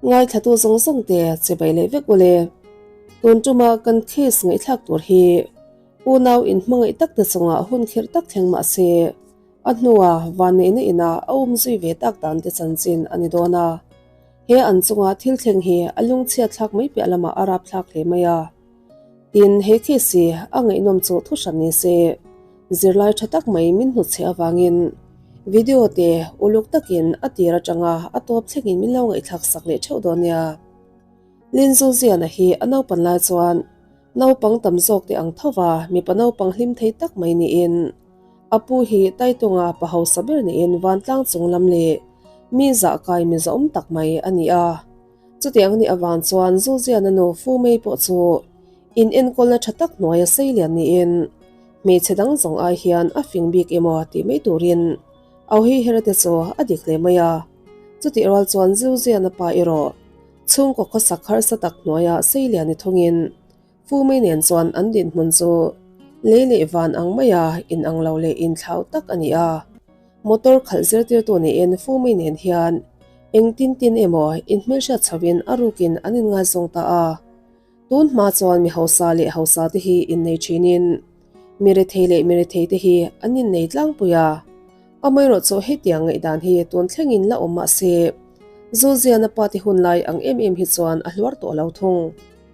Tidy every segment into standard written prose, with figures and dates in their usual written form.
Ngaithlatu zawng zawng te chibai leh vek ule. Tun tuma kan case ngaihthlak tur hi unau inhmangaih tak te chungah hun khirh tak thleng mah se a hnua vanneihna ina a um zui ve tak dan te chanchin a ni dawn a. He an chunga thil thleng hi a lungchhiat thlak mai piah lamah a rap thlak hle mai a. Tin, he case hi a ngaihnawm chu thu hran ni se, zirlai tha tak mai min hnutchhe avangin video te uluk takin a tir atanga a tawp thlengin min lo ngaihthlak sak leh theuh dawn nia. Linzu Ziana hi a naupan lai chuan naupang tam zawk te ang tho va mipa naupang hlim thei tak mai niin a pu hi Taitunga pa hausa ber niin vantlang chung lam leh mi zahkai mi zawm tak mai a ni a. Chutiang nih avang chuan Zuziana nu Fumei pawh chu in enkawlna tha tak hnuaia sei lian niin hmeichhe dang zawng ai hian a fing bik emaw tih mai turin Auhi Herate chu a dik hle mai a. Chutih rual chuan Zuziana pa erawh chhungkaw khawsak harsa tak hnuaia sei lian ni thungin Fumei nen chuan an dinhmun chu lei leh van ang maia inang lo leh inthlau tak a ni a. Motor khalh zirtirtu niin Fumei nen hian engtin tin emaw inhmelhriat chhoin a rukin an inngaizawng ta a. Tun hma chuan mi hausa leh hausa te hi innei thinin mi rethei leh mi rethei te hi an innei tlangpui a. Amaherawhchu hetiang ngaihdan hi tun thlengin la awm mah se, Zuziana pa te hun lai ang em em hi chuan a hluar tawh lo thung.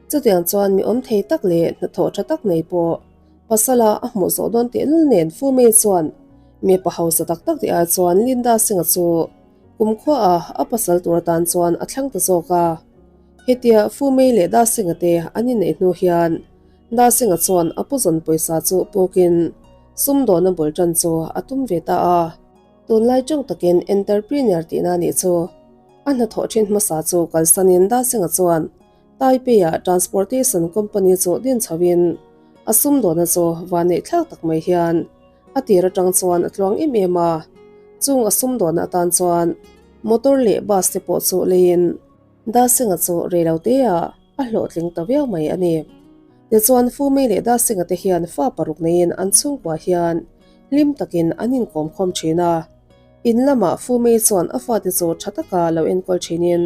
Chutiang chuan mi awm thei tak leh hnathawh tha tak nei pawh pasala a hmuh zawh dawn tehlul nen Fumei chuan mipa hausa tak tak tih ai chuan Linda Singh-a chu kumkhua a pasal tur atan chuan a thlang ta zawk a. Hetia Fumei leh Da Singh-a te an inneih hnu hian Da Singh-a chuan a puzawn pawisa chu pukin sumdawna bul tan chu a tum ve ta a. Tunlai tawng takin entrepreneur tihna nih chu a hnathawh thin hmasa chu kalsanin Da Singh-a chuan Taipei-ah transportation company chu din chhoin a sumdawna chu vanneih thlak tak mai hian a tir atang chuan a tluang em em a. Chung a sumdawna atan chuan motor leh bus te pawh chu leiin Dasinga chu reiloteah a hlawhtling ta viau mai a ni. Tichuan Fumei leh Dasinga te hian fa paruk neiin an chhungkua hian hlim takin an inkawm khawm thin a. In lamah Fumei chuan a fate chu tha taka lo enkawl thinin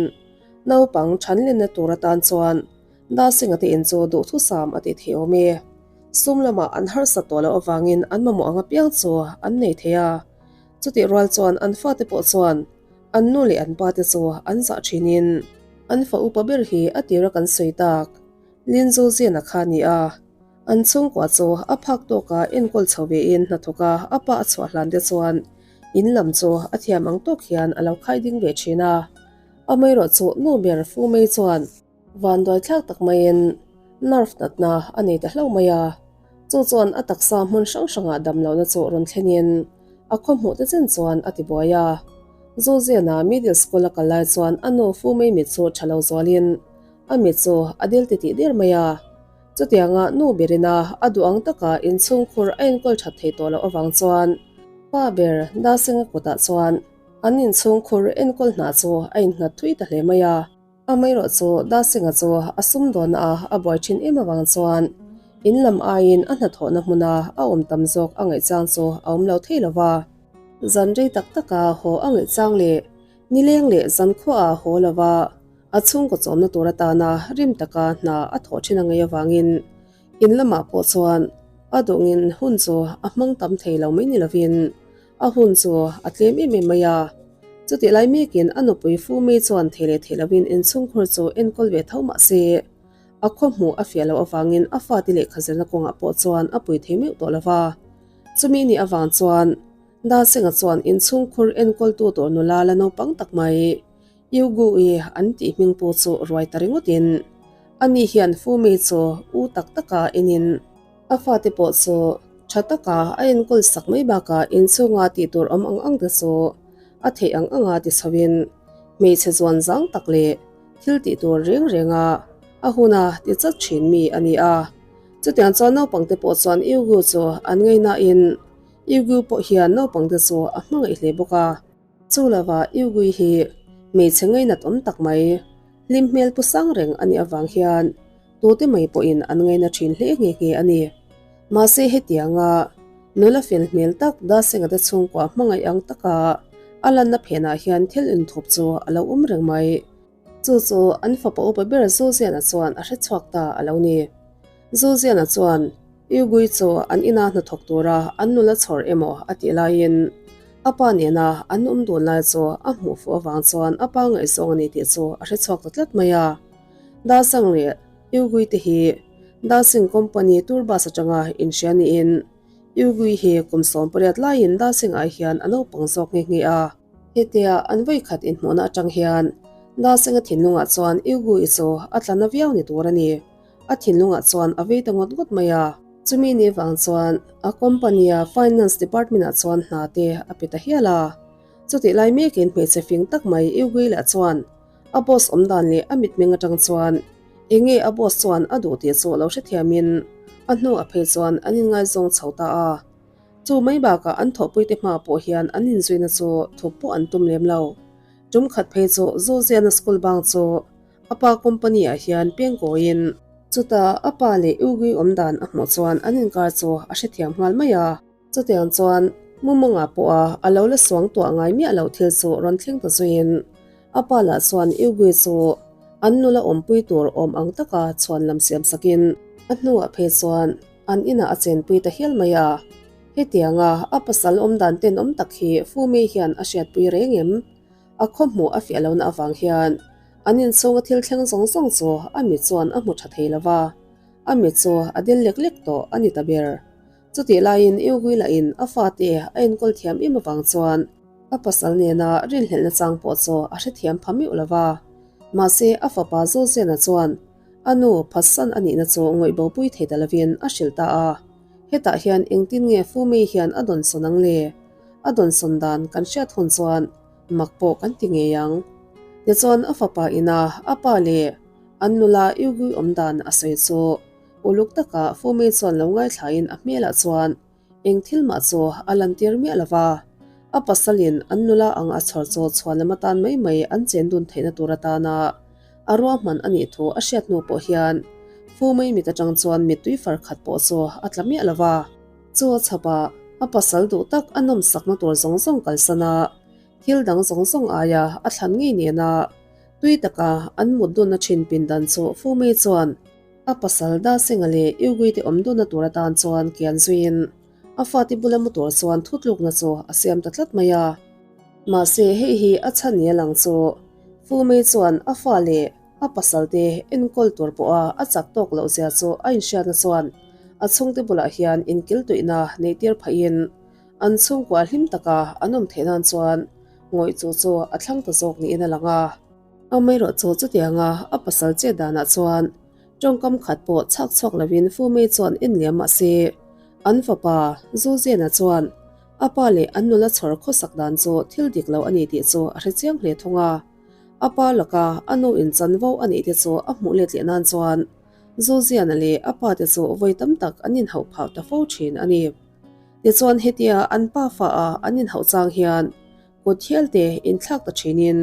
Naupang thanlenna tur atan chuan Dasinga te in chu duhthusam a ti thei awm e. Sum lamah an harsat tawh loh avangin an mamawh ang apiang chu an nei thei a. Chutih rual chuan an fate pawh chuan an nu leh an pa te chu an zah thinin an fa upa ber hi a tira kan sawi tak Linzu Ziana kha a ni a. An chhungkua chu a phak tawka enkawl chho vein hnathawka a pa a chhuah hlan te chuan in lam chu a thiam ang tawk hian a lo khai ding ve thin a. Amaherawh chu nu ber fu mai chuan vanduai thlak tak maiin nerve natna a nei ta hlauh mai a, chu chuan a taksa hmun hrang hrangah dam lohna chu rawn thlenin a khaw hmuh te chen chuan a ti buai a. Zoziana middle school a kal lai chuan a nu fu mai mit chu tha lo zualin a mit chu a dil titih der mai a. Chutianga nu berina a duh ang taka inchhungkhur a enkawl that thei tawh loh avang chuan pa ber Dasenga kutah chuan An inchhungkhur enkawl hna chu a innghat thui ta hle mai a. Amaherawh chu Dasinga chu a sumdawnna a a buai thin em avang chuan in lam aiin a hnathawhna hmuna a awm tam zawk a ngaihchang chu a awm lo thei lo va. Zan rei tak taka haw a ngaihchang leh nileng leh zankhuaah haw lo va, a chhungkaw chawmna tur atana rim taka hna a thawh thin a ngaih avangin in lamah pawh chuan a duhngin hun chu a hmang tam thei lo mai ni lovin A hun chu a tlem em em mai a, chutih lai mekin a nupui Fumi chuan thei leh theih lovin inchhungkhur chu enkawl ve tho mah se, a khaw hmuh a fiah loh avangin a fate lehkha zirna kawngah pawh chuan a pui thei meuh tawh lo va. Chumi nih avang chuan Dasenga chuan inchhungkhur enkawltu tur nula la naupang tak mai Yugu-i an tih hming pu chu ruai ta ringawtin ani hian Fumi chu u tak taka enin A fate pawh chu tha taka a enkawl sak mai bakah inchhunga tih tur awm ang ang te chu a theih ang anga ti chhoin hmeichhe zuan zang tak leh thil tih tur reng renga a huna ti chat thin mi a ni a. Chutiang chuan naupangte pawh chuan Yugu chu an ngaihnain Yugu pawh hian naupangte chu a hmangaih hle bawk a. Chu lova Yugui hi hmeichhe ngainat awm tak mai, hlim hmel pu sang reng a nih avang hian Tute mai pawhin an ngaina thin hle nghe nghe a ni. Mahse hetianga nula fel hmel tak Dasenga te chhungkua hmangaih ang taka a lanna phenah hian thil inthup chu a lo awm reng mai. Chu chu an fapa upa ber Zoziana chuan a hrechhuak ta a lo ni. Zoziana chuan Yugui chu an ina hnathawk tura an nula chhawr emaw a tih laiin a pa nena an awm dun lai chu a hmuh fuh avang chuan a pa ngaihzawng a ni tih chu a hrechhuak ta tlat mai a. Dasang leh Yugui te hi Dasing Company tour bus atanga inhria niin Yugui hi kum 18 laiin Dasing ah hian a naupang zawk nghe nghe a. Hetia an vawikhat inhmuhna atang hian Dasenga thinlungah chuan Yugui chu a tla na viau ni tur a ni. A thinlungah chuan a vei ta ngawt ngawt mai a. Chumi ni vang chuan a company-a finance department-ah chuan hna te a pe ta hial a. Chutih lai mekin hmeichhe fing tak mai Yugui lah chuan a boss awmdan leh a mitmeng atang chuan eng nge a boss chuan a duh tih chu lo hrethiamin a hnu a phei chuan an inngaizawng chho ta a. Chu mai bakah an thawhpuite hma pawh hian an inzuina chu thup pawh an tum lem lo. Tum khat phei chu Zoziana school bang chu a pa company ah hian pengkawiin chutah a pa leh Ugui awmdan a hmuh chuan an inkar chu a hrethiam nghal mai a. Chutiang chuan Mumanga pawha a lo la suang tuah ngai miah loh thil chu rawn thleng ta zuiin a pa lah chuan Ugui chu an nula awmpui tur awm ang taka chhuan lam siam sakin a hnuah phei chuan An inah a chenpui ta hial mai a, hetianga a pasal awmdan tenawm tak hi Fumi hian a hriatpui reng em? A khawhmuh a fiah lohna avang hian an inchhunga thil thleng zawng zawng chu a mi chuan a hmu tha thei lo va, a mi chu a dil lek lek tawh a ni ta ber. Chutih laiin Yugui lahin a fate a enkawl thiam em avang chuan a pasal nena rinhlelhna chang pawh chu a hrethiam pha meuh lo va, mahse a fapa Zozena chuan A nu phatsan a nihna chu ngawih bopui thei ta lovin a hrilh ta a, hetah hian engtin nge Fumi hian a dawnsawn ang le? A dawnsawn dan kan hriat hun chuan mak pawh kan ti ngei ang. Tichuan a fapa ina a pa leh an nula Yugui awm dan a sawi chu uluk taka Fumi chuan lo ngaithlain a hmelah chuan Eng thil mah chu a lantir miah lo va, a pasalin an nula ang a chhawr chu chhuan lam atan mai mai an chen dun theihna tur atana a ruahman a nih thu a hriat hnu pawh hian Fu mai mit atang chuan mittui far khat pawh chu a tla miah lo va. Chu a chhapah a pasal duh tak a nawmsakna tur zawng zawng kalsan a, thil dang zawng zawng aia a thlan ngei nena tui taka an mut dunna thin pindan chu Fu Mei chuan A pasal Dasenga leh Yugui te awm dunna tur atan chuan kian zuiin a fate bula mu tur chuan thutlukna chu a siam ta tlat mai a. Mahse hei hi a chhan ni a lang chu Fumei chuan a fa leh a pasal te enkawl tur pawha a chak tawk loh zia chu a inhriatna chuan a chhungte bulah hian inkiltuihna neihtir phahin an chhungkua hlim taka an awm theih nan chuan ngawih chu chu a thlang ta zawk niin a lang a. Amaherawh chu chutianga a pasal chet danah chuan tawngkam khat pawh chhak chhuak lovin Fumei chuan en liam mah se, an fapa Zuzena chuan a pa leh an nula chhawr khawsak dan chu thil dik lo a ni tih chu a hre chiang hle thung a. A pa laka a nu in chanvo a neih te chu a hmuh let leh nan chuan Zuziana leh a pa te chu vawi tam tak an inhauh phah ta fo thin a ni. Tichuan hetia an pa fa a an inhauh chang hian Kut hialte inthlak ta thinin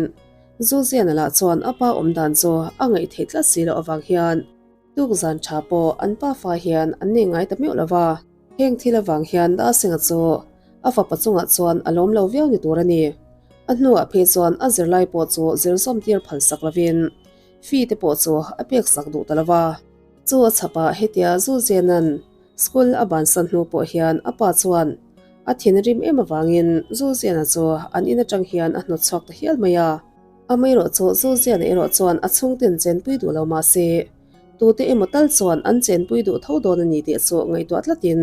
Zuziana lah chuan a pa awm dan chu a ngaih theih tlat si loh avang hian tukzan tha pawh an pa fa hian an nei ngai ta meuh lo va. Heng thil avang hian Dasinga chu a fapa chungah chuan a lawm lo viau ni tur a ni. A hnuah phei chuan a zirlai pawh chu zir zawm tir phal sak lovin fee te pawh chu a pek sak duh ta lo va. Chu a chhapah hetia Zuziana'n School a bansan hnu pawh hian a pa chuan a thinrim em avangin Zuziana chu an in atang hian a hnawt chhuak ta hial mai a. Amaherawh chu Zuziana erawh chuan a chhungten chenpui duh lo mah se, tute emaw tal chuan an chenpui duh tho dawn a ni tih chu ngaihtuah tlatin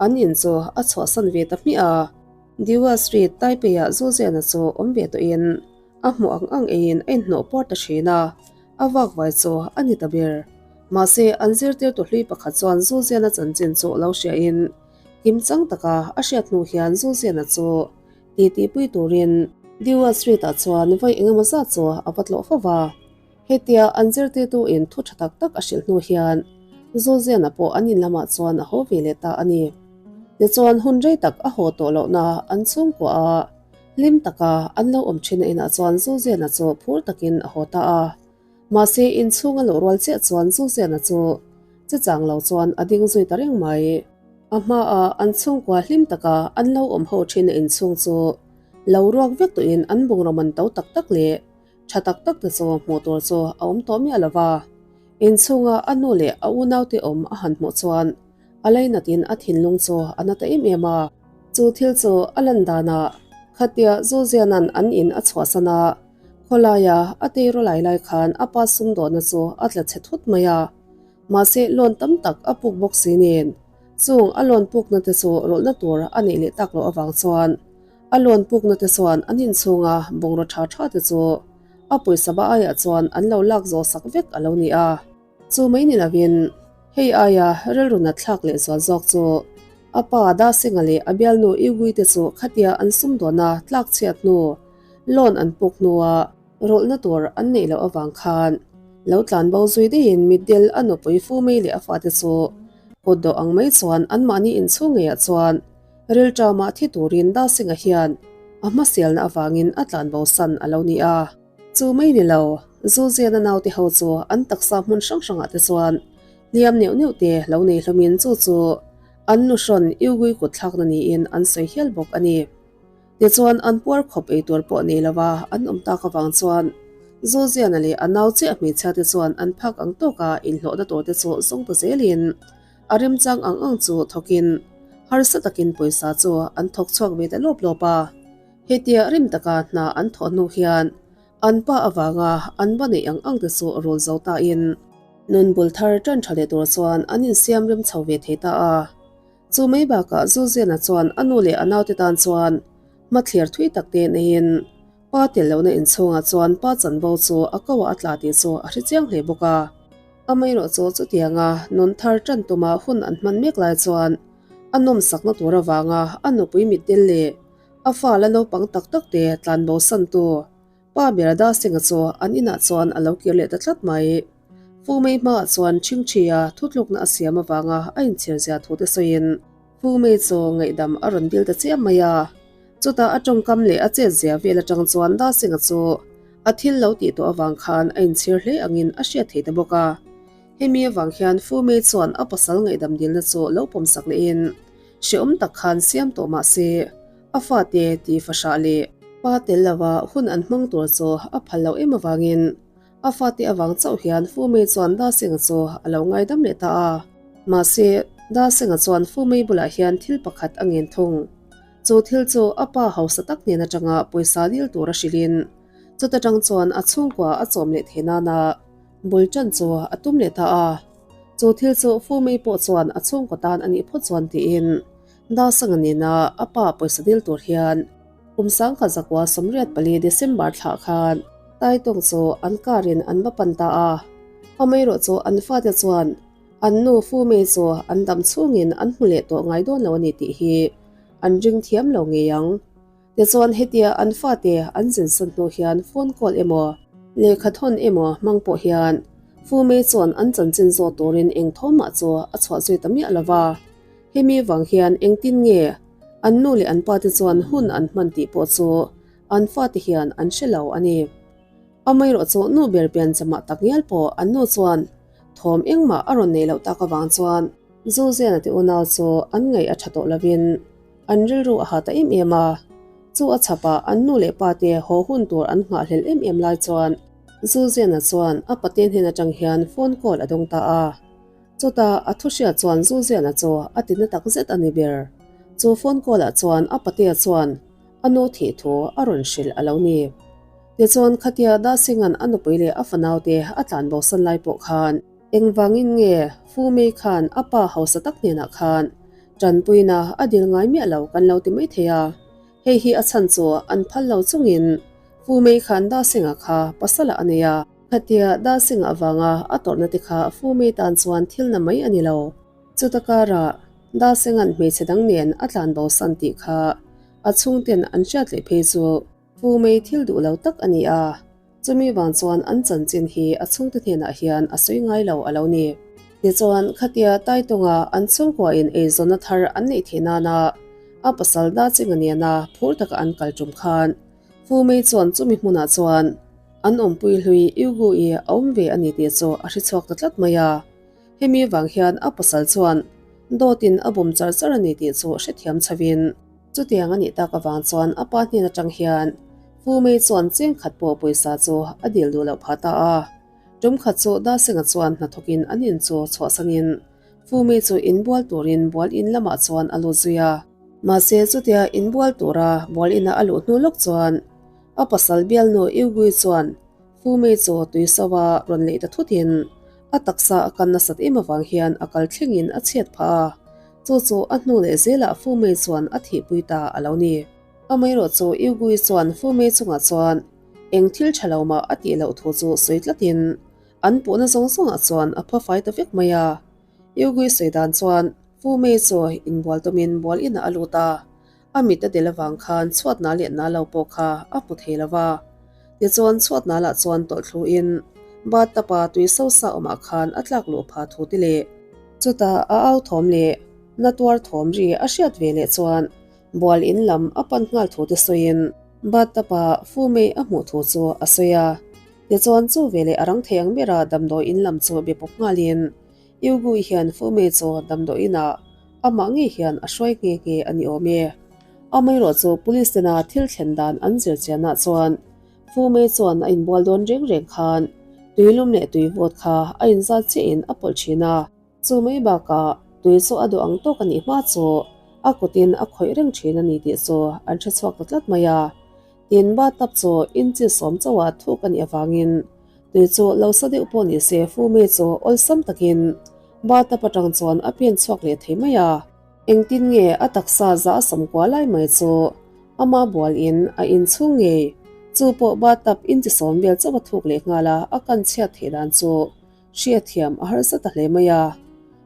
an in chu a chhuahsan ve ta hmiah a. Diwa Street, Taipei-ah Zuziana chu awm ve tawhin a hmuh ang ang eiin a inhnawh puar ta thin a. A vak vai chu a ni ta ber. Mahse, an zirtirtu hlui pakhat chuan Zuziana chanchin chu lo hriain, kimchang taka a hriat hnu hian Zuziana chu titipui turin Dewar Street-ah chuan vawi engemaw zat chu a va tlawh fo va. Hetia an zirtirtu in thu tha tak tak a hrilh hnu hian Zuziana pawh an in lamah chuan a haw ve leh ta a ni. Tichuan, hun rei tak a haw tawh lohna an chhungkua a. Hlim taka an lo awm thin a inah chuan Zuziana chu phur takin a haw ta a. Mahse inchhung a luh rual chiah chuan Zuziana chu che chang lo chuan a ding zui ta reng mai. A hmaah an chhungkua hlim taka an lo awm ho thin a inchhung chu lo ruak vek tawhin an bungraw man to tak tak leh. Tha tak tak te chu hmuh tur chu a awm tawh miah lo va. Inchhunga a nu leh a unaute awm a han hmuh chuan a lainatin a thinlung chu a na ta em em a. Chu thil chu a lan danah khatia Zuziana'n an in a chhuahsan a, khawlaia a teiraw lai lai khan a pa sumdawhna chu a tla chhe thut mai a. Mahse loan tam tak a puk bawk si nen, chung a loan pukna te chu rawlhna tur a neih leh tak loh avang chuan a loan pukna te chuan an inchhunga bungraw tha tha te chu a pawisa ba aiah chuan an lo lak zawh sak vek a lo ni a. Chu mai ni lovin hei aia rilru nat thlak leh zual zawk chu a pa Dasenga leh a bialnu Iugui te chu khatia an sumdawna tlak chhiat hnu loan an puk hnua Rawlhna tur an neih loh avang khan lo tlan bo zui daihin mitdel a nupui fu mai leh a fate chu kut dawh ang mai chuan anmahni inchhung ngeiah chuan rilṭamah thi turin Dasinga hian a hmasialna avangin a tlan bo san a lo ni a. Chu mai ni lo, Zuziana naute ho chu an taksa hmun hrang hrangah te chuan hliam neuh neuh te lo nei hlawmin chu chu an nuhrawn Iugui kut thlakna niin an sawi hial bawk a ni. Tichuan, an puar khawp ei tur pawh nei lova an awm tak avang chuan Zoziana leh a nau chiah hmeichhia te chuan an phak ang tawka inhlawhna tur te chu zawng ta zelin a remchang ang ang chu thawkin harsa takin pawisa chu an thawk chhuak ve ta lawp lawp a. Hetia rim taka hna an thawh hnu hian an pa avanga an va neih ang ang te chu rul zo tain nun bul thar tan tha leh tur chuan an insiam rem chho ve thei ta a. Chu mai bakah Zuziana chuan a nu leh a naute tan chuan hmathlir thui tak te neiin pa tel lohna inchhungah chuan pa chanvo chu a ko ah a tla tih chu a hre chiang hle bawk a. Amaherawh chu chutianga nun thar tan tuma hun an hman mek lai chuan a nawmsakna tur avanga a nupui mitdel leh a fa la naupang tak tak te tlanbo santu Pa Berada Singh-a chu an inah chuan a lo kir leh ta tlat mai. Fu Mei hmaah chuan Chhingchhia thutlukna a siam avanga a inchhir zia thu te sawiin Fu Mei chu ngaihdam a rawn dil ta chiam mai a. Chutah a tawngkam leh a chet zia vel atang chuan Da Singh-a chu a thil lo tih tawh avang khan a inchhir hle angin a hriat thei ta bawk a. Hemi avang hian Fu Mei chuan a pasal ngaihdam dilna chu lo pawmsak lehin hrehawm tak khan siam tawh mah se a fate ti fahrah leh pa tel lova hun an hmang tur chu a phal loh em avangin a fate avang chauh hian Fu Mei chuan Da Singh-a chu a lo ngaidam leh ta a. Mahse, Da Singh-a chuan Fu Mei bulah hian thil pakhat a ngen thung. Chu thil chu a pa hausa tak hnen atanga pawisa dil tur a hrilhin chuta tang chuan a chhungkua a chawm leh thei nana bul tan chu a tum leh ta a. Chu thil chu Fu Mei pawh chuan a chhungkaw tan a nih phawt chuan tiin Dasanga nena a pa pawisa dil tur hian kum 1984 December thlah khan Taitawng chu an car in an va pan ta a. Amaherawh chu an fate chuan an nu Fu Mei chu an dam chhungin an hmu leh tawh ngai dawn lo a ni tih hi an ring thiam lo ngei ang. Tichuan hetia an fate an zinsan hnu hian phone call emaw, lehkha thawn emaw hmang pawh hian Fu Mei chuan an chanchin zawt turin eng thawmah chu a chhuah zui ta miah lo va. Hemi vang hian engtin nge an nu leh an pate chuan hun an hman tih pawh chu an fate hian an hre lo a ni. Amaherawh chu nu ber pian chamah tak ngial pawh an nu chuan thawm engmah a rawn nei loh tak avang chuan Zoziana te unau chu an ngaih a tha tawh lovin an rilru a ha ta em em a. Chu a chhapah an nu leh pate haw hun tur an nghahhlelh em em lai chuan Zoziana chuan a pate hnen atang hian phone call a dawng ta a. Chutah a thu hriat chuan Zuziana chu a ti na tak zet a ni ber. Chu phone call ah chuan a patea chuan a nu thih thu a rawn hrilh a lo ni. Tichuan khatia Dasinga'n a nupui leh a fanaute a tlan bosan lai pawh khan engvangin nge Fu Mei khan a pa hausa tak hnenah khan tanpuina a dil ngai miah lo kan lo ti mai thei a. Hei hi a chhan chu an phal lo chungin Fu Mei khan Dasinga kha pasalah a nei a. Khatia Darsing avanga a tawrhna te kha Fumi tan chuan thil na mai a ni lo. Chuta karah Darsinga'n hmeichhe dang nen a tlan bosan tih kha a chhungten an hriat leh phei chu Fumei thil duh lo tak a ni a, chumi vang chuan an chanchin hi a chhungte hnenah hian a sawi ngai lo a lo ni. Tichuan khatia Taitawnga an chhungkuain eizawnna thar an neih theih nana a pasal Darchinga nena phur taka an kal tum khan Fumei chuan chumi hmunah chuan An awmpui hlui Yugu i a awm ve a ni tih chu a hre chhuak ta tlat mai a. Hemi vang hian a pasal chuan dawtin a bum char char a ni tih chu hrethiam chhovin chutiang a nih tak avang chuan a pa hnen atang hian. Fumei chuan cheng khat pawh pawisa chu a dil duh loh phah ta a. Tum khat chu Dasenga chuan hnathawkin an in chu chhuahsanin Fumei chu inbual turin bual in lamah chuan a lut zui a. Mahse chutia inbual tura bual ina a luh hnu lawk chuan a pasal bialnu Yugui chuan Fumei chu tui sova rawn leih ta thutin a taksa a kan nasat em avang hian a kal thlengin a chhiat phah a, chu chu a hnu leh zelah Fumei chuan a thihpui ta a lo ni. Amaherawh chu Yugui chuan Fumei chungah chuan eng thil tha lo mah a tih loh thu chu sawi tlatin an puhna zawng zawngah chuan a pha fai ta vek mai a. Yugui sawi dan chuan Fumei chu inbual tumin bual inah a lut a, a mit a del avang khan chhuatna leh na lo pawh kha a hmu thei lo va. Tichuan chhuatna lah chuan tawlhthluin bathtub-a tui so sa awmah khan a tlak luh pha thu ti leh. Chutah a au thawm leh na tuar thawm ri a hriat ve leh chuan Bual in lam a pan nghal thu te sawiin bathtub-a Fumei a hmuh thu chu a sawi a. Tichuan chu veleh a rang thei ang bera damdawi in lam chu be pawp nghalin Yugui hian Fumei chu damdawi inah amah ngei hian a hruai nghe nghe a ni awm e. Amaherawh chu police tena thil thlen dan an zir chianah chuan Fumei chuan a inbual dawn reng reng khan tuilum leh tuivawt kha a inzat chiahin a pawlh thin a. Chu mai bakah tui chu a duh ang tawk a nih hma chu a kutin a khawih reng thin a ni tih chu an hre chhuak ta tlat mai a. Tin, bathtub chu inchi sawm chauha thuk a nih avangin tui chu lo sa deuh pawh ni se Fumi chu awlsam takin bathtub atang chuan a pen chhuak leh thei mai a. Engtin nge a taksa za a sawm kua lai mai chu ama bual in a inchhung ngei chu pawh bathtub inchi sawm vel chauha thuk leh nghal a a kan chhiat theih dan chu Hriatthiam a harsa ta hle mai a.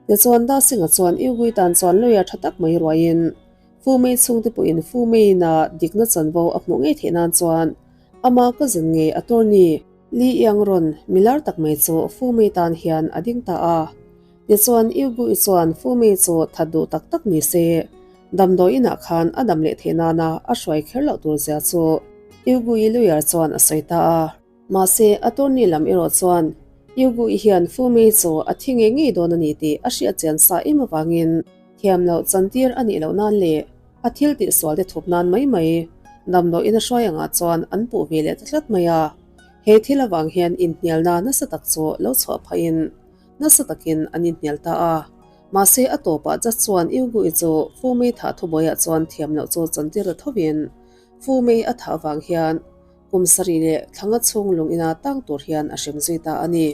Tichuan Dasinga chuan Iugui tan chuan lawia tha tak mai ruaiin Fumei chhungte pawhin Fumeiin-a dikna chanvo a hmuh ngei theih nan chuan ama cousin ngei attorney Li Iangrawn milar tak mai chu Fumei tan hian a ding ta a. Tichuan Iugui chuan Fumei chu that duh tak tak ni se damdawi inah khan a dam leh theih nana a hruai kher loh tur zia chu Iugui lawyer chuan a sawi ta a. Mahse, attorney lam erawh chuan Yugui hian Fumei chu a thi ngei ngei dawn a ni tih a hriat chian sa em avangin thiam loh chantir a nih loh nan leh a thil tihsual te thup nan mai mai damdawiin a hruai angah chuan an puh ve leh ta tlat mai a. He thil avang hian inhnialna nasa tak chu lo chhuah phahin nasa takin an inhnial ta a. Mahse, a tawpah judge chuan Yugui chu Fumei thah thubuaiah chuan thiam loh chu chantir ta thovin Fumei a thah avang hian Kum sarih leh thlanga chhung lung ina tang tur hian a hrem zui ta a ni.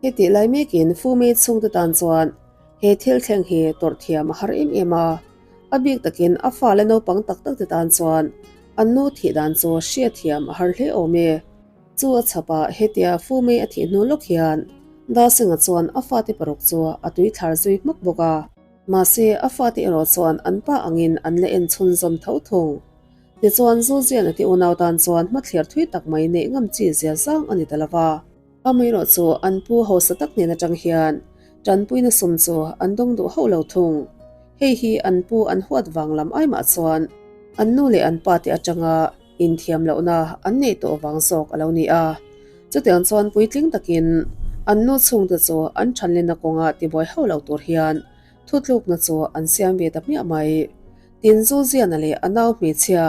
Hetih lai mekin Fumei chhungte tan chuan he thil thleng hi tawrh thiam a har em em a. A bik takin a fa leh naupang tak tak te tan chuan an nu thih dan chu hriat thiam a har hle awm e. Chu a chhapah hetia Fumei a thih hnu lawk hian Dasinga chuan a fate paruk chu a tui thlar zui hmak bawk a. Mahse a fate erawh chuan an pa angin an la en chhunzawm tho thung. Tichuan, Zuziana te unau tan chuan hmathlir thui tak mai neih ngam chi zia zang a ni ta lo va. Amaherawh chu an pu hausa tak hnen atang hian tanpuina sum chu an dawng duh hauh lo thung. Hei hi an pu an huat vang lam ai mah chuan an nu leh an pa te atanga inthiam lohna an neih tawh vang zawk a lo ni a. Chutiang chuan puitling takin an nu chhungte chu an thanlenna kawnga tibuai hauh lo tur hian Thutlukna chu an siam ve ta hmiah mai. Tin, Zuziana leh a nau hmeichhia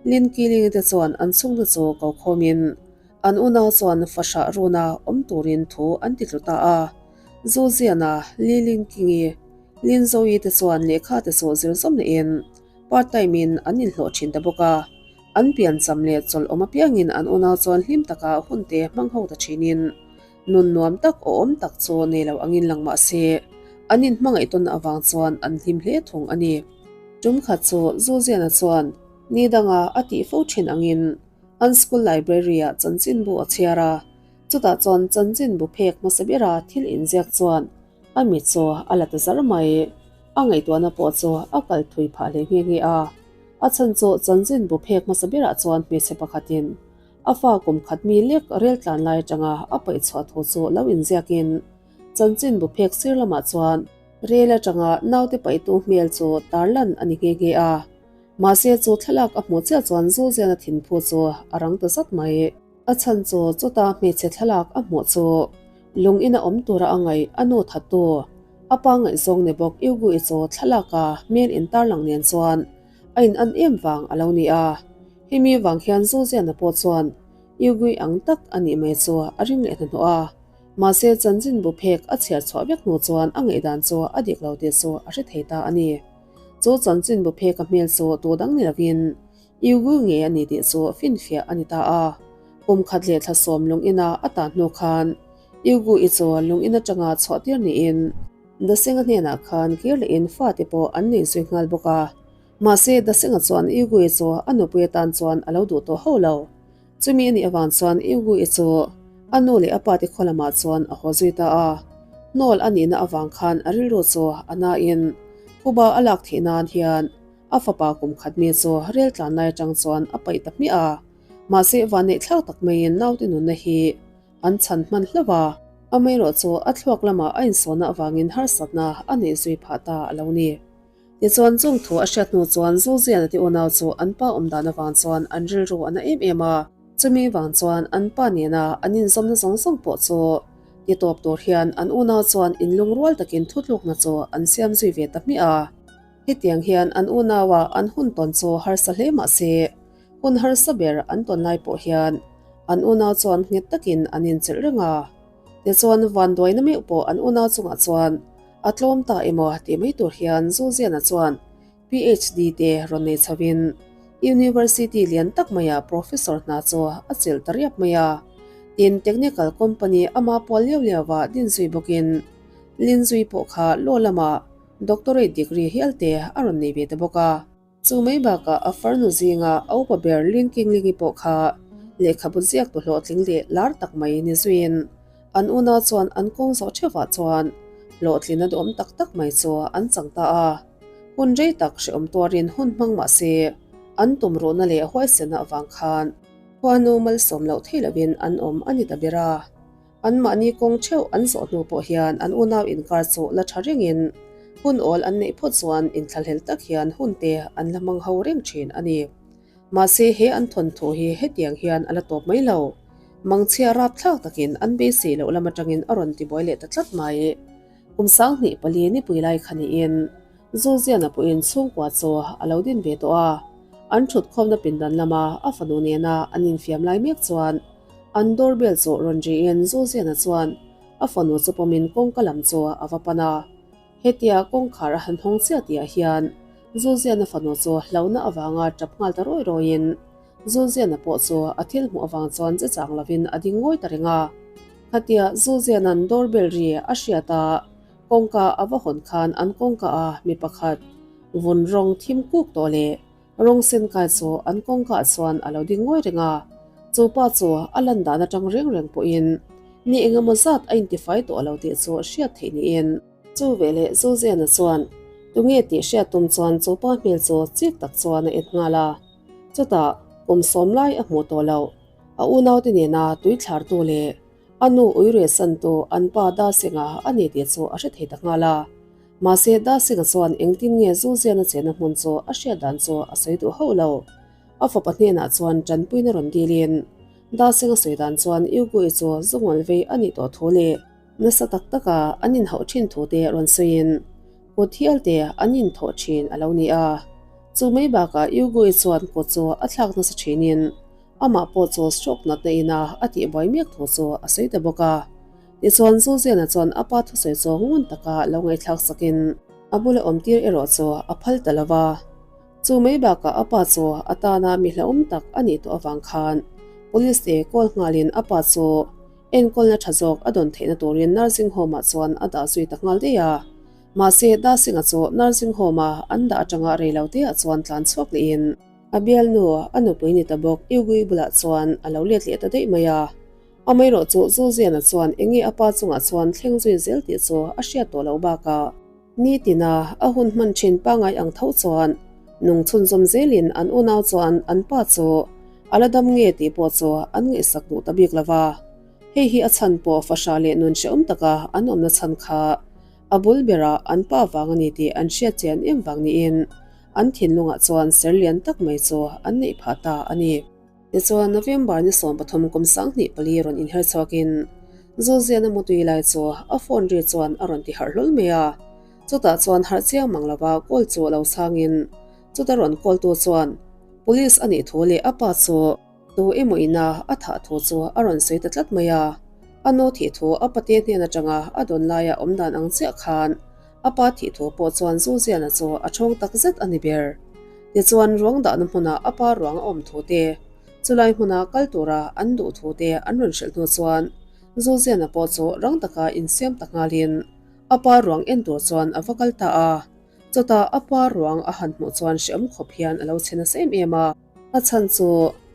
Lin Kilingi te chuan an chhungte chu ko khawmin an unau chuan fahrah runa awm turin thu an ti tlu ta a. Zuziana, Li Lin Kingi, Lin Zoyi te chuan lehkha te chu zir zawm lehin part time in an inhlawh thin ta bawk a. An piancham leh chawlh awm apiangin an unau chuan hlim taka hun te hmang ho ta thinin Nun nuam tak awm tak chu nei lo angin lang mah se, an inhmangaih tawn avang chuan an hlim hle thung a ni. Tum khat chu Zuziana chuan ni danga a tih fo thin angin an school library-ah chanchinbu a chhiar a, chutah chuan chanchinbu phek hmasa bera thil inziak chuan a mit chu a la ta zar mai. A ngaihtuahna pawh chu a kal thui phah hle nghe nghe a. A chhan chu chanchinbu phek hmasa berah chuan hmeichhe pakhatin A fa kum khat mi lek rel tlan lai atanga a paih chhuah thu chu lo inziakin chanchin bu phek sir lamah chuan rel atanga naute paihtu hmel chu tarlan a ni nghe nghe a. Mahse chu thlalak a hmuh chiah chuan Zuziana thinphu chu a rang ta zat mai. A chhan chu chuta hmeichhe thlalak a hmuh chu lung ina awm tura a ngaih a nu thattu a pa ngaihzawng ni bawk Yugui chu thlalaka hmel intarlang nen chuan a in an em vang a lo ni a. Hemi vang hian Zoziana pawh chuan Yugui ang tak a nih mai chu a ring leh hnahnawh a. Mahse chanchin bu phek a chhiar chhuah vek hnu chuan a ngaihdan chu a dik lo tih chu a hre thei ta a ni. Chu chanchin bu phek a hmel chu tu dang ni lovin Yugui ngei a ni tih chu finfiah a ni ta a. Kum khat leh thla sawm lung ina a tan hnu khan Yugui chu lung in atanga chhuah tir niin Dasenga hnenah khan kir lehin fate pawh an nei zui nghal bawk a. Mahse, Dasenga chuan Yugui chu a nupui atan chuan a lo duh tawh hauh lo. Chumi a nih avang chuan Yugui chu a nu leh a pate khaw lamah chuan a haw zui ta a. Hnawl a nihna avang khan a rilru chu a nain Phuba a lak theih nan hian a fapa kum khat mi chu rel tlan lai atang chuan a paih ta hmiah a. Mahse, vanneih thlak tak maiin naute nunna hi an chhan hman hlauh a. Amaherawhchu a thluak lamah a insawnna avangin harsatna a neih zui phah ta a lo ni. Tichuan, chung thu a hriat hnu chuan Zuziana te unau chu an pa awm dan avang chuan an rilru a na em em a. Chumi vang chuan an pa nena an inzawmna zawng zawng pawh chu ti tawp tur hian an unau chuan inlungrual takin thutlukna chu an siam zui ve ta hmiah a. Hetiang hian an unaua an hun tawn chu harsa hle mah se, hun harsa ber an tawn lai pawh hian an unau chuan nghet takin an inchelh reng a. Tichuan, vanduaina meuh pawh an unau chungah chuan A tlawm ta emaw tih mai tur hian Zuziana chuan PhD te rawn nei chhoin University lian tak maia Professor hna chu a chelh ta riap mai a. Tin, Technical Company ama pual liau liauva din zui bawkin Linzui pawh kha law lama Doctorate degree hial te a rawn nei ve ta bawk a. Chu mai bakah a farnu zinga a upa ber Lin Kinglingi pawh kha lehkhabu ziak tu hlawhtling leh lar tak mai ni zuiin an unau chuan an kawng zawh theuhah chuan hlawhtlin a duhawm tak tak mai chu an chang ta a. Hun rei tak hrehawm tuarin hun hmang mah se an tumruhna leh huaisenna avang khan khuanu malsawm loh thei loin an awm a ni ta ber a. Anmahni kawng theuh an zawh hnu pawh hian an unau inkar chu la tha rengin hun awl an neih phawt chuan inthlahlel tak hian hun te an la hmang ho reng thin a ni. Mahse he an thawnthu hi hetiang hian a la tawp mai lo. Mangchhia rapthlak takin an beisei loh lam atangin a rawn tibuai leh ta tlat mai. Kum 24 nipui lai kha niin Zuziana pawhin chhungkua chu a lo din ve tawh a. An thutkhawmna pindan lama a fanu nena an infiam lai mek chuan An doorbell chu rawn riin Zuziana chuan a fanu chu pawmin kawngka lam chu a va pan a. Hetia kawngkhar a han hawng chiah tihah hian Zuziana fanu chu hlauhna avanga tap nghal ta rawi rawiin Zuziana pawh chu a thil hmuh avang chuan che chang lovin a ding ngawi ta reng a. Khatia Zuziana'n doorbell ri a hriat a, kawngka a va hawn khan an kawngka a mi pakhat vun rawng thim kuk tawh leh Rawng sen kai chu an kawngkaah chuan a lo ding ngawi reng a, chu pa chu a lan dan atang reng reng pawhin ni engemaw zat a intifai tawh lo tih chu hriat theih niin. Chu veleh Zoziana chuan tunge tih hriat tum chuan chu pa hmel chu chik tak chuan a en nghal a, chutah kum sawm lai a hmuh tawh loh a unaute nena tui thlartu leh a nu uire santu an pa Dasenga a ni tih chu a hre thei ta nghal a. Mahse, Dasenga chuan engtin nge Zuziana chena hmun chu a hriat dan chu a sawi duh hauh lo. A fapa hnenah chuan tanpuina rawn dilin Dasenga sawi dan chuan Yugui chu zungawl vei a nih tawh thu leh nasa tak taka an inhauh thin thu te rawn sawiin kut hial te an inthawh thin a lo ni a. Chu mai bakah Yugui chuan kut chu a thlak nasa thinin amah pawh chu stroke natna ina a tihbuai mek thu chu a sawi ta bawk a. Tichuan, Zuziana chuan a pa thusawi chu ngun taka lo ngaihthlak sakin a bula awm tir erawh chu a phal ta lo va. Chu mai bakah a pa chu a tana mi hlauhawm tak a nih tawh avang khan Police te call nghalin a pa chu enkawlna tha zawk a dawn theihna turin nursing home-ah chuan a dah zui ta nghal daih a. Mahse, Dasinga chu nursing home-a an dah atanga rei lo teah chuan tlan chhuak lehin a bialnu a nupui ni ta bawk Yugui bulah chuan a lo let leh ta daih mai a. Amaherawh chu Zuziana chuan enge a pa chungah chuan thleng zui zel tih chu a hriat tawh loh bakah nitina a hun hman thin pangai ang tho chuan nung chhunzawm zelin an unau chuan an pa chu a la dam nge tih pawh chu an ngaihsak duh ta bik lo va. Hei hi a chhan pawh fahrah leh nun hrehawm taka an awmna chhan kha a bul berah an pa vang a ni tih an hriat chian em vang niin an thinlungah chuan ser lian tak mai chu an neih phah ta a ni. Tichuan, November ni 13 kum 24 rawn inher chhuakin Zuziana mutui lai chu a phone ri chuan a rawn ti harh hlawl mai a. Chutah chuan harh chiang mang lova call chu lo chhangin chuta rawn call tu chuan. Police a nih thu leh a pa chu tu emaw ina a thah thu chu a rawn sawi ta tlat mai a. A nu thih thu a pate hnen atanga a dawn laia awm dan ang chiah khan a pa thih thu pawh chuan Zuziana chu a thawng tak zet a ni ber. Tichuan ruang dahna hmunah a pa ruang a awm thu te, chulai hmuna kal tura an duh thu te an rawn hrilh hnu chuan Zuziana pawh chu rang taka insiam ta nghalin a pa ruang en tur chuan a va kal ta a. Chutah a pa ruang a han hmuh chuan hreawm khawp hian a lo chhe nasa em em a. A chhan chu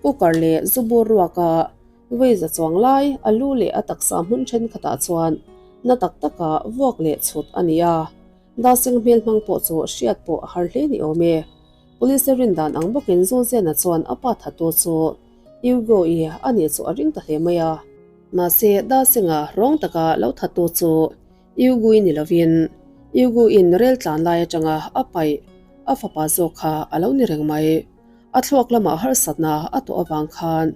cooker leh zu bur ruaka vei za chuang lai a lu leh a taksa hmun thenkhatah chuan na tak taka vuak leh chhut a ni a. Daseng hmel hmang pawh chu hriat pawh a har hle ni awm e. Police rin dan ang bawkin Zozena chuan a pa thattu chu Hugo-i a nih chu a ring ta hle mai a. Mahse Dasenga rawng taka lo thattu chu Hugo-i ni lovin Hugo-in rel tlan lai atanga a paih a fapa zawk kha a lo ni reng mai. A thluak lamah harsatna a tawh avang khan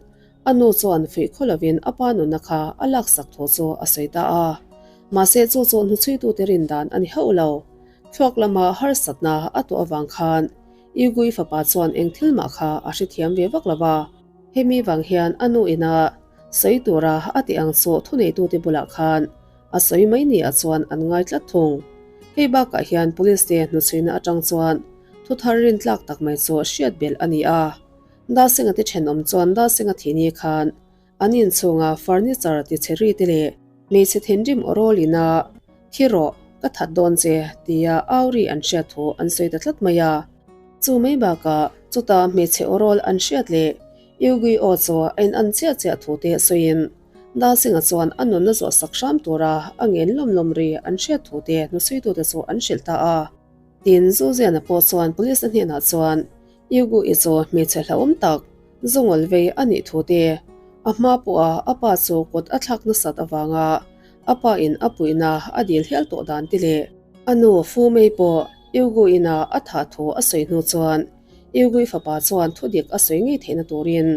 a nu chuan fuih khaw lovin a pa nunna kha a laksak thu chu a sawi ta a. Mahse chu chu hnuchhuitute rin dan a ni hauh lo. Thluak lama harsatna a tawh avang khan Hugo-i fapa chuan eng thil mah kha a hrethiam ve vak lo va. Hemi vang hian a nu ina sawi tura a tih ang chu thuneitute bulah khan A sawi mai ni ah chuan an ngai tlat thung. Hei bakah hian police te hnuchhuina atang chuan thu thar rin tlak tak mai chu hriat belh a ni a. Dasenga te thenawm chuan Dasenga thih ni khan an inchhunga furniture ti chhe ri te leh hmeichhe thinrim aw rawl ina thi rawh ka that dawn che tia au ri an hriat thu an sawi ta tlat mai a. Chu mai bakah chuta hmeichhe aw rawl an hriat leh Yugui aw chu a in an chiah chiah thu te sawiin Dalsinga chuan a nunna zawh sak hram tura a ngen lawm lawm ri an hriat thu te hnusuitute chu an hrilh ta a. Tin, Zuziana pawh chuan police-a hnenah chuan Yugu-i chu hmeichhe hlauhawm tak, zungawl vei a nih thu te, a hma pawha a pa chu kut a thlak nasat avanga a pa in a puihna a dil hial tawh dan te leh a nu Fumei pawh Yugu-ina a thah thu a sawi hnu chuan Yugu-i fapa chuan thudik a sawi ngei theihna turin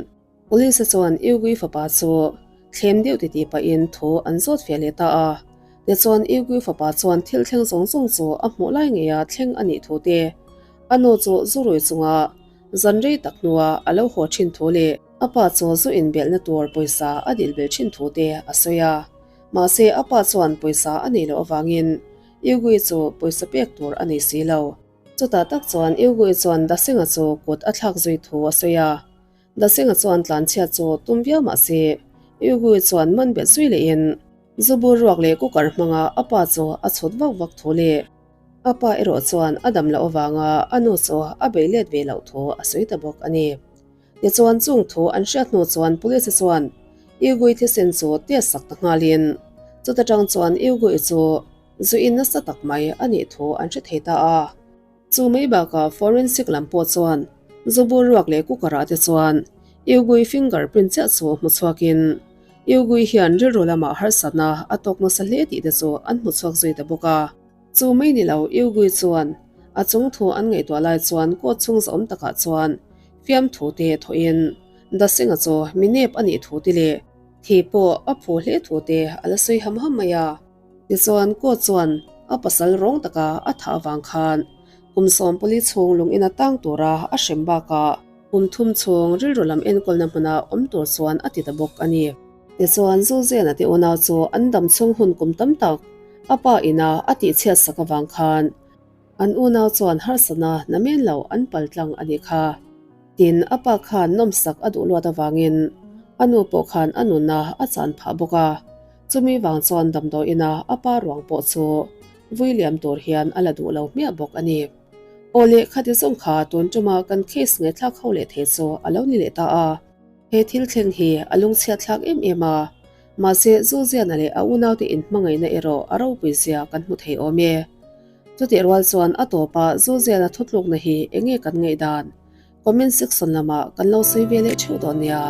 Police chuan Yugui fapa chu thlem deuh titi pahin thu an zawt feh leh ta a. Tichuan Yugui fapa chuan thil thleng zawng zawng chu a hmuh lai ngeia thleng a nih thu te, a nu chu zu rui chunga zan rei tak hnua a lo haw thin thu leh a pa chu zu inbelhna tur pawisa a dil belh thin thu te a sawi a. Mahse a pa chuan pawisa a neih loh avangin Yugui chu pawisa pek tur a nei si lo. Chutah tak chuan Yugui chuan Dasenga chu kut a thlak zui thu a sawi a. Dasenga chuan tlanchhiat chu tum viau mah se, Yugui chuan man bet zui lehin Zubur ruak leh cooker hmanga a pa chu a chhut vak vak thu leh a pa erawh chuan a dam loh avanga a nu chu a bei let ve loh thu a sawi ta bawk a ni. Tichuan chung thu an hriat hnu chuan police chuan Yugui thisen chu test sak ta nghalin chuta tang chuan Yugui chu zuin nasa tak mai a nih thu an hre thei ta a. Chu mai bakah forensic lam pawh chuan Zubur ruak leh cooker ah te chuan Yugui finger print chiah chu hmu chhuakin Yugui hian rilru lamah harsatna a tawk nasa hle tih te chu an hmu chhuak zui ta bawk a. Chu mai ni lo Yugui chuan a chung thu an ngaihtuah lai chuan court chhung zawm takah chuan fiamthu te thawhin Dasenga chu mi nep a nih thu te leh thi pawh a phu hle thu te a la sawi ham ham mai a. Tichuan, Kaw chuan a pasal rawng taka a thah avang khan kum 14 chhung lung ina tang tura a hrem bakah kum thum chhung rilru lam enkawlna hmuna awm tur chuan a ti ta bawk a ni. Tichuan, Zuzena te unau chu an dam chhung hun kum tam tak a pa ina a tihchhiat sak avang khan an unau chuan harsatna namen lo an pal tlang a nih kha. Tin, a pa khan nawmsak a duh luat avangin a nu pawh khan a nunna a chan phah bawk a. Chumi vang chuan damdawiina a pa ruang pawh chu vui liam tur hian a la duh lo hmiah bawk a ni. Aw leh khati zawng kha tun tuma kan case ngaihthlak ho leh thei chu a lo ni leh ta a. He thil thleng hi a lungchhiat thlak em em a, mahse Zuziana leh a unaute inhmangaihna erawh a ropui zia kan hmu thei awm e. Chutih rual chuan a tawpah Zuziana thutlukna hi enge kan ngaihdan? Comment section lamah kan lo sawi ve leh theuh dawn nia.